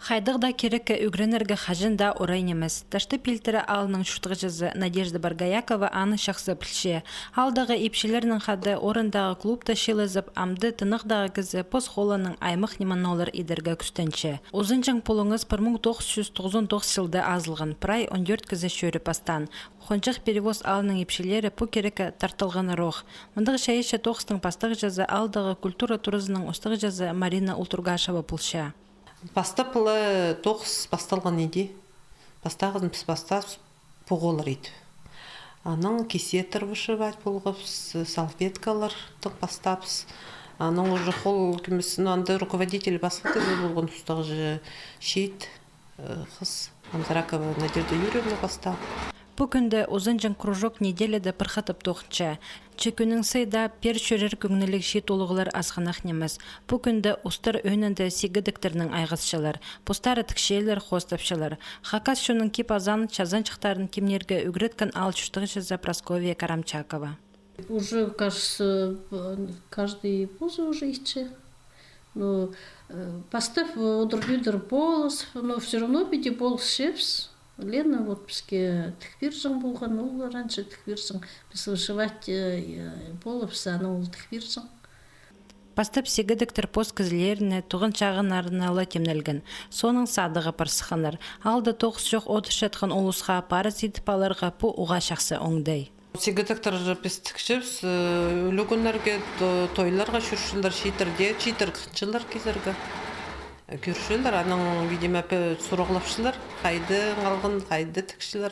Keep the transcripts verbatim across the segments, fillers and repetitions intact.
Хайдағ даа кирекке ӱгренерге хаҷан даа орай нимес. Таштып пилтірі аалның чуртағҷызы Надежда Боргоякова аны чахсы пілче. Аалдағы ипчілернең хада орындағы клубта чыылызып, амды тынағдағы кізі пос холынаң аймах ниме ноо лар идерге кӱстенче. Узанҷаң пулуңас пір муң тоғыс чӱс тоғызон тоғыс чылда азылған, прай он тӧрт кізі чӧріп пастаан. Хонҷах Перевоз аалның ипчілері пу кирекке тартылғаннар ох. Мындағ чайаачы тоғыстың пастағҷызы аалдағы культура туразының устағҷызы Марина Ултургашева полча. Пастап ла тоғыс пасталған иди. Пастағызын піс пастаабыс пуғалар ит. Анаң кисеттер вышивать полғабыс, салфеткалардаң пастаабыс. Анаң уже хол кӧмес, ну, анда руководитель пасха кізі полған, устағҷы чиит, э, хыс. Анзаракова Надежда Юрьевна пастаан. Пу кӱнде узанҷаң кружок неделяда пір хатап тоғынча. Че кӱннің сыйда пеер чӧрер кӧңніліг чиит улуғлар асхынах нимес. Пу кӱнде устар ӧӧнінде сигедектернең айғасчалар. Постары тікчелер, хоостапчалар. Хакас чонның кип-азаан, чазанҷыхтарын тимнирге ӱгреткен аал чуртағҷызы Прасковья Карамчакова. Уже, кажется, каждый позы уже итче. Но, э, пастап, э, одыр-тӧдір полыс, но всё равно піди полысчабыс. Лена вот піске тік пирҷең полған, ол раньше тік пирҷең. Піс вышивать, э, э, полыбыс, анаң ол тік пирҷең. Пастап сигедектер пос кізілеріне, туған чағыннарына ла тимнелген. Соонаң садығға пар сыхханнар. Аалда тоғыс чох одырчатхан улусха парыс идіп аларға пу уғаа чахсы оңдай. Сигедектер же піс тікчебіс, э, ӱлӱкӱннерге, то-, тойларға чӧрчелер, чииттерде, чииттер хынчалар кизерге. Кӧрчелер, анаң, видимо, пе-, сурығлапчалар, хайди алған, хайди тікчелер.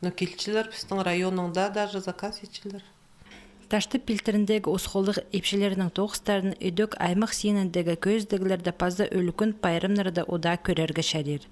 Но килчелер, пістің районнаң даа даже заказ итчелер. Таштып пилтіріндегі ус холлығ ипчілернің тоғыстарын идӧк аймах синіндегі кӧзідіглерде паза ӱлӱкӱн пайрамнарда удаа кӧрерге чарир.